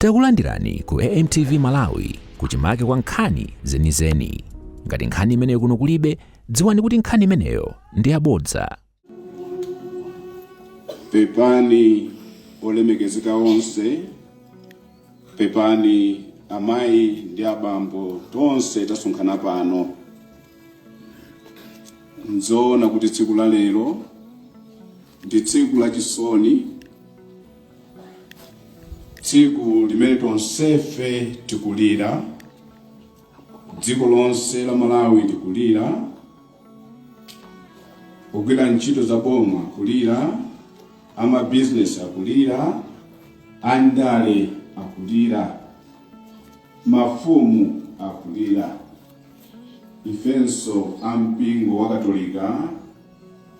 Takulandirani ku AMTV Malawi kuchimake kwa nkhani zenizeni. Ngati nkhani imeneyo kuno kulibe, dziwani kuti nkhani imeneyo ndi yabodza. Pepani olemekezeka onse, pepani amayi ndi abambo tonse tasonkhana pano. Nzoona kuti tsiku la lero ndi tsiku lachisoni, tsiku limene tonsefe tikulira, dziko lonse la Malawi likulira, ogwira ntchito za boma akulira, amabizinesi akulira, andale akulira, mafumu akulira, ifenso ampingo wa Katolika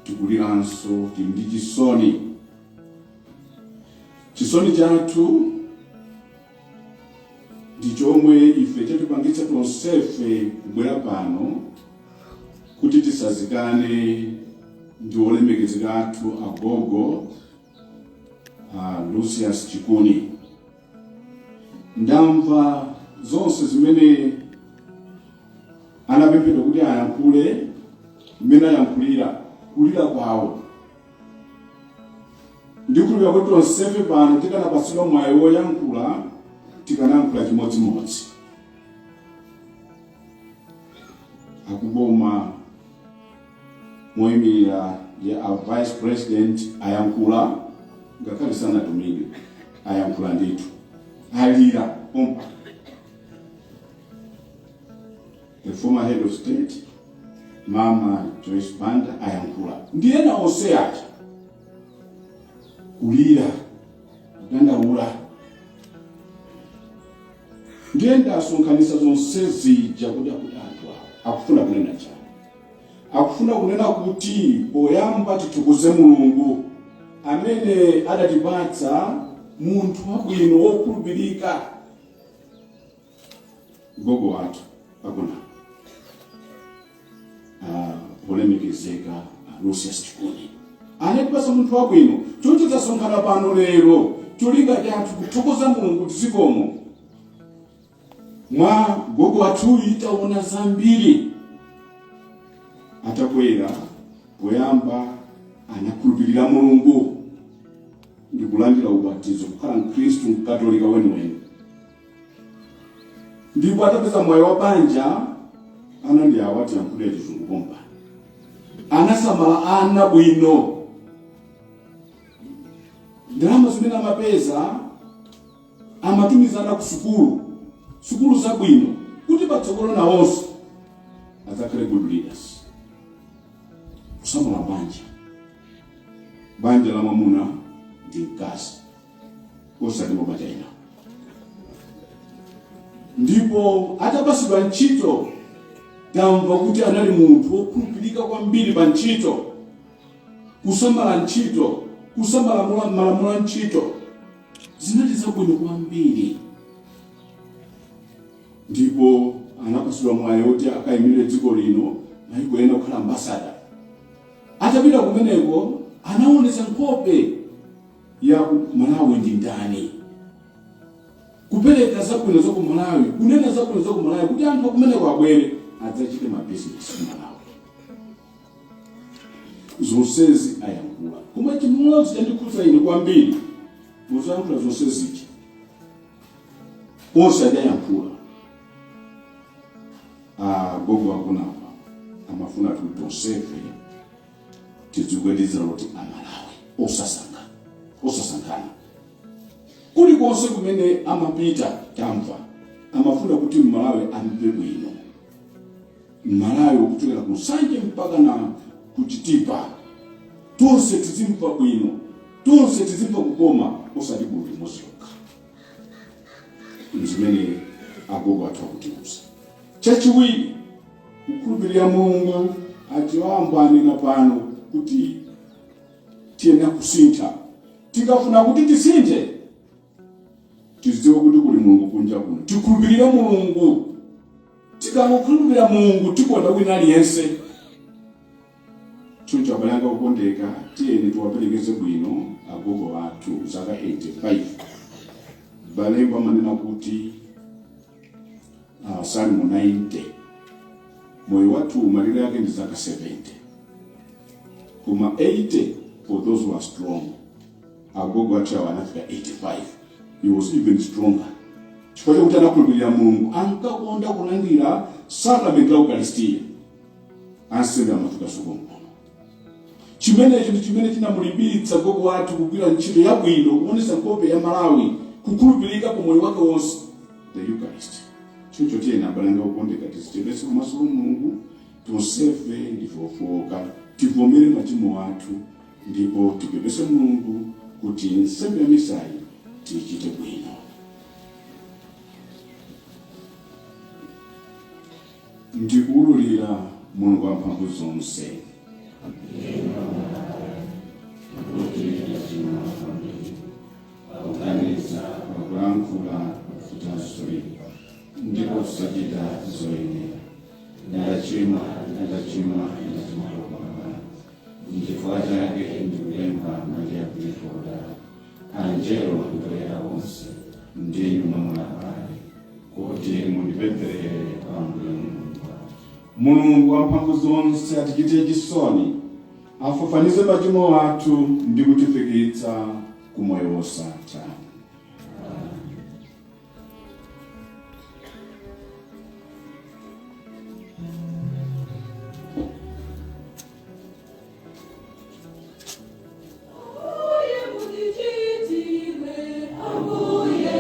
tikuliranso, tili ndi chisoni. Chisoni chathu ndi chomwe ife chatipangitsa tonsefe kubwera pano kuti tisazikane ndi olemekezeka athu agogo a Lucius Chikuni. Ndamva zonse zimene anapemphedwa kuti ayankhule, mmene ayankhulira kulira kwawo. Ndikhulupirira kuti tonsefe pano tikanapatsidwa mwayi woyankhula, tikanayankhula chimodzimodzi. Akuboma moyimirira ndi a Vice President ayankhula, ngakhale sanatumidwe, ayankhula ndithu, alira pompa. The former head of state Mama Joyce Banda ayankhula, ndi ena onse aja kulira, kudandaula. Ndiye ndasonkhanitsa zonse zija kuti akuti anthu awo akufuna kunena chani. Akufuna kunena kuti poyamba tithokoze Mulungu amene adatipatsa munthu wabwino wokhulupirika, gogo wathu akuna olemekezeka Lucius Chikuni anatipatsa munthu wabwino. Choncho tasonkhana pano lero, cholinga chathu kuthokoza Mulungu kuti zikomo mwa gogo wathuyi taona zambiri. Atabwera poyamba anakhulupirira Mulungu ndi kulandira ubatizo kukhala Mkhristu Mkatolika weniweni, ndipo atapeza mwayi wa banja, ana ndi awa, tiyankhule chizungu pompa, anasamala ana bwino. Ndalama zimene amapeza amatumiza ana ku sukulu, sukulu zabwino, kuti patsogolo nawonso adzakhale good leaders. Kusamala banja, banja la mwamuna ndi mkazi, osati mabanja ena. Ndipo atapatsidwa ntchito, tamva kuti anali munthu wokhulupirika kwambiri pa ntchito, kusamala ntchito, kusamala malamulo a ntchito, zinali zabwino kwambiri. Ndipo anapatsidwa mwayi woti akayimirire dziko lino mayiko ena, kukhala ambassador. Atapita kumeneko anaonetsa nkhope ya ku Malawi ndi ndani, kupereka zabwino za ku Malawi, kunena zabwino za ku Malawi kuti anthu akumeneko abwere adzachite mabizinesi ku Malawi. Zonsezi ayankhula, koma chimodzi chandikhudza ine kwambiri muzoyankhula zonse zija, onse adayankhula, agogo akunapa amafuna kuti tonsefe tidziwike ndi dzina loti Amalawi, osasankha, osasankhana. Kulikonse kumene amapita, tamva amafuna kuti Mmalawi amve bwino, Mmalawi kuchokera ku Nsanje mpaka na ku Chitipa, tonse tizimva bwino, tonse tizimva kukoma, osati gulu limodzi lokha. Zimene agogo athu akutiuza. Chachiwiri, kukhulupirira Mulungu. Achiwambo anena pano kuti tiyenera kusintha. Tikafuna kuti tisinthe, tidziwe kuti kuli Mulungu kunja kuno, tikhulupirire Mulungu. Tikangokhulupirira Mulungu, tikonda wina aliyense. Choncho abale anga okondeka, tiyeni tiwaperekeze bwino agogo athu, zaka 85. Malemba amanena kuti Salmo 90, moyo wathu malire ake ndi zaka 70, koma 80 for those who are strong. Agogo athu awo anafika 85. He was even stronger chifukwa chakuti anakhulupirira Mulungu, ankakonda kulandira sakramenti la Ukaristiya. Ansembe amafika sokonkono. Chimenecho ndi chimene chinamulimbitsa gogo wathu kugwira ntchito yabwino, kuonesa nkhope ya Malawi, kukhulupirika pa moyo wake wonse, the Eucharist. Choncho tiyeni, abale anga okondeka, tizichepetse pamaso pa Mulungu. Tonsefe ndife ofowoka. Tivomere machimo athu ndipo tipepese Mulungu kuti nsembe ya misayi tiyichite bwino. Ndikuwululira Mulungu wamphamvu zonse kuti ndachimwa kwambiri pakuganiza, pakulankhula, pakuchita zoyipa ndipo kusachita zoyenera. Ndachimwa, ndachimwa, ndachimwa kopambana. Nchifukwa chake ndikupempha Maria Virigo wodala, anjelo ndi oyera onse, ndinu nomwe abale, kuti mundipempherere kwa Ambuye Mulungu wathu. Mulungu wamphamvu zonse atichitire chisoni, afafanize machimo athu ndi kutifikitsa ku moyo wosatha. Ambuye mutichitire, Ambuye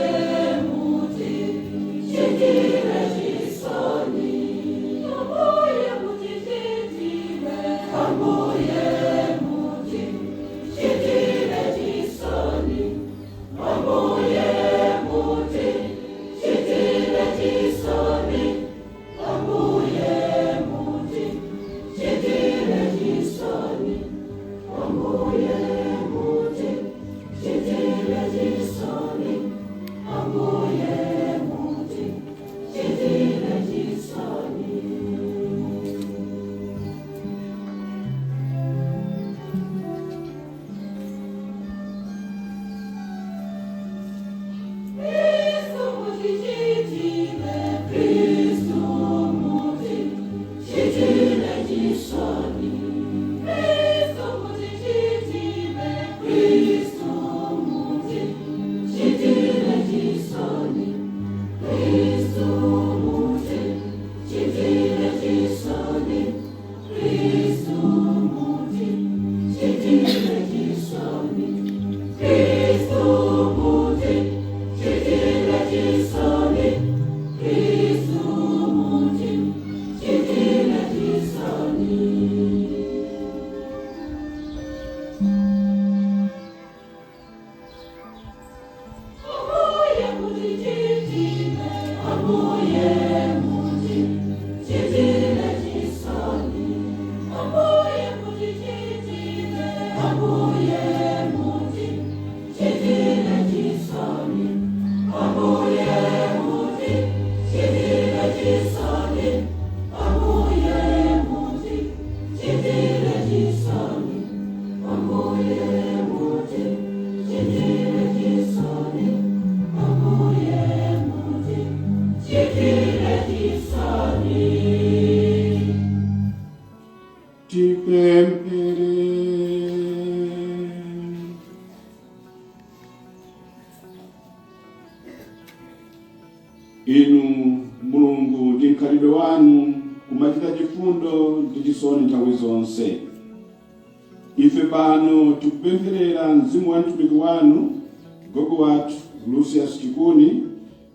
mutichitire chisoni. Ambuye mutichitire, Ambuye mutichitire chisoni. Ambuye mutichitire chisoni. Ambuye mutichitire chisoni. Ambuye mutichitire chisoni. Ambuye mutichitire chisoni. Kristu mutichitire, Kristu mutichitire chisoni. Kristu mutichitire, Kristu mutichitire chisoni. Kristu mutichitire chisoni. Kristu mutichitire chisoni. Kristu mutichitire chisoni. Kristu mutichitire chisoni. Ambuye mutichitire, Ambuye mutichitire chisoni. Ambuye mutichitire, Ambuye mutichitire chisoni. Ambuye mutichitire chisoni. Ambuye mutichitire chisoni. Ambuye mutichitire chisoni. Ambuye mutichitire chisoni. Tipemphere. Inu Mulungu, ndi mkhalidwe wanu kumachita chifundo ndi chisoni nthawi zonse, ife pano tikupempherera mzimu wa mtumiki wanu, gogo wathu Lucius Chikuni,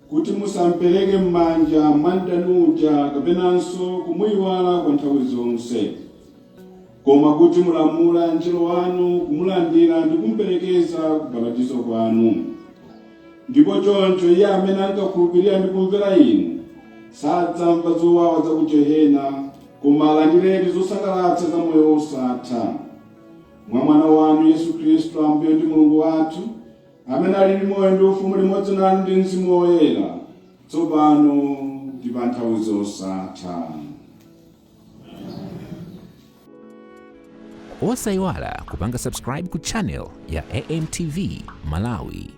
kuti musampereke m'manja mwa mdani uja kapenanso kumuyiwala kwa nthawi zonse, koma kuti mulamula angelo wanu kumulandira ndi kumuperekeza ku paradizo kwanu. Ndipo choncho iye amene ankakhulupirira ndi kumvera inu sadzamva zowawa za ku jehena, koma alandiredi zosangalatsa za moyo wosatha, mwa mwana wanu Yesu Khristu, Ambuye ndi Mulungu wathu, amene ali ndi moyo ndi ufumu limodzi nanu ndi Mzimu Woyera, tsopano ndi pa nthawi zosatha. Osayiwala kupanga subscribe ku channel ya AMTV Malawi.